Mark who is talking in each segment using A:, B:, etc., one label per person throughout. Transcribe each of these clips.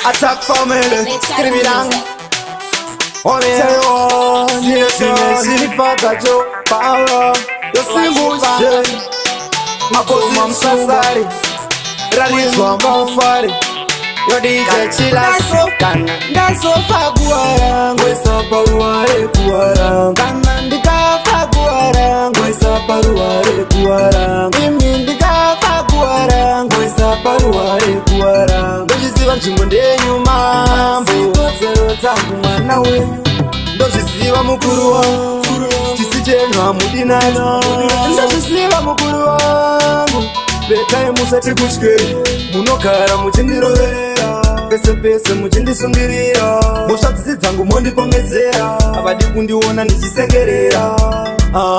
A: Attack family,
B: Skrivirang.
A: Sinifakacho power yosimbuche makoma musasari raridzwa mufari yo DJ Chilaso.
B: Kana ndazofa guva rangu,
A: ngwesa paruware guva rangu,
B: kana ndikafa guva rangu,
A: ngwesa paruware guva rangu,
B: imi ndikafa guva rangu,
A: ngwesa paruware guva rangu.
B: Ndozviziva nzvimbo ndenyu mambo,
A: kodzero dzangu mwana wenyu, ndozviziva mukuru wangu, chisi chenyu hamudi nacho. Ndozviziva mukuru wangu, betai musati kutyei, munogara muchindiroverera pese pese, muchindisungirira mhosva dzisi dzangu, mondipomedzera, havadi kundiona ndichisekerera. Ah,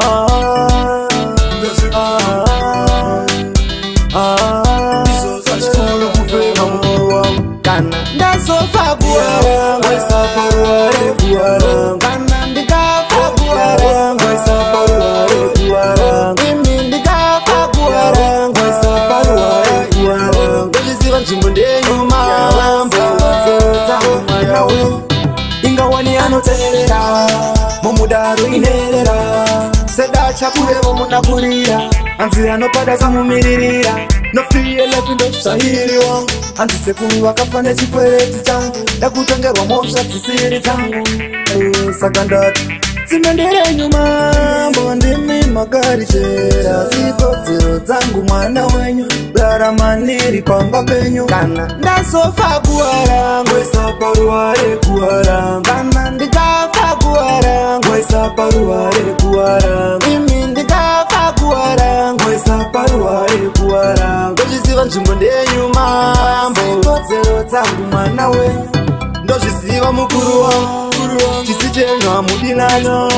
A: ah, ah. Chikuru kufema mukuru wangu.
B: Kana ndazofa guva rangu,
A: Ngwesa paruware guva rangu,
B: kana ndikafa guva rangu,
A: ngwesa paruware guva rangu,
B: imi ndikafa guva rangu,
A: ngwesa paruware guva rangu.
B: Ndozviziva nzvimbo ndenyu mambo,
A: Mwana wenyu ingawani anoteerera mumudaro inerera sedacha kurevo munakurira, hanzi anopada kamumiririra nofiyelepi ndozvairi wangu, hanzi sekuru vakafa nechikwereti changu, ndakutongerwa mhosva dzisiri dzangu. Saka ndati dzimbe mambo, ndimi makarichera zikodzero dzangu mwana wenyu, raramaniri pamba penyu.
B: Kana ndazofa guva rangu,
A: Ngwesa paruware guva rangu,
B: kana ndikafa guva rangu,
A: ngwesa paruware guva rangu,
B: imi ndikafa guva rangu,
A: ngwesa paruware guva rangu.
B: Ndozviziva nzvimbo ndenyu mambo,
A: Kodzero dzangu mwana wenyu, ndozviziva mukuru wangu, chisi chenyu hamudi nacho.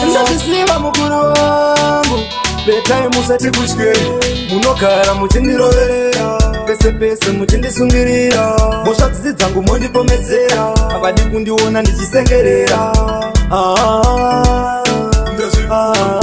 A: Ndozviziva mukuru wangu, betai musati kutyei, munogara muchindiroverera pese pese, muchindisungirira mhosva dzisi dzangu, mondipomedzera, havadi kundiona ndichisekerera. Ah, ah,